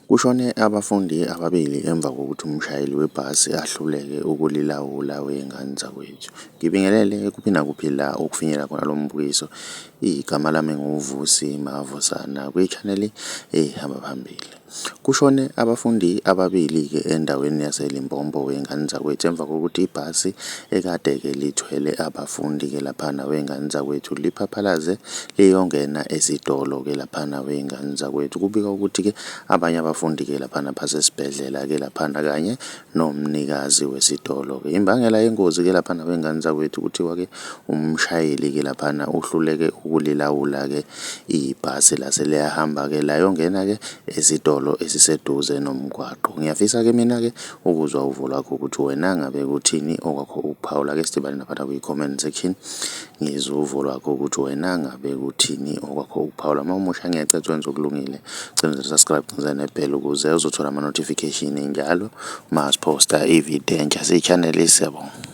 Kushone abafundi ababili emva kokuthi umshayeli webhasi ahluleke ukulilawula wey'ngane zakwethu. Ngibingelele kuphi nakuphi la okufinyela khona lo mbukiso. Igama lami nguVusi Mavusana kwi-channel ehamba phambili. Kushone abafundi ababili-ke endaweni yaseLimpopo wey'ngane zakwethu emva kokuthi ibhasi ekade-ke lithwele abafundi-ke laphana wey'ngane zakwethu liphaphalaze liyongena esitolo-ke laphana wey'ngane zakwethu. Kubikwa ukuthi-ke abanye abafundi-ke laphana basesibhedlela-ke laphana kanye nomnikazi wesitolo-ke. Imbangela yengozi-ke laphana wey'ngane zakwethu kuthiwa-ke umshayeli-ke laphana uhluleke ukulilawula-ke ibhasi lase liyahamba-ke layongena-ke esitolo esiseduze nomgwaqo. Ngiyafisa-ke mina-ke ukuzwa uvo lwakho ukuthi wena ngabe kuthini okwakho ukuphawula ke sidibane laphana kwi-comment section ngizwe uvo lwakho ukuthi wena ngabe kuthini okwakho ukuphawula. Uma umusha ngiyacela wenze okulungile cindezela subscribe cindezela nebhele ukuze uzothola ama-notification njalo uma siphosta ividiyo entsha siyi-channel siyabonga.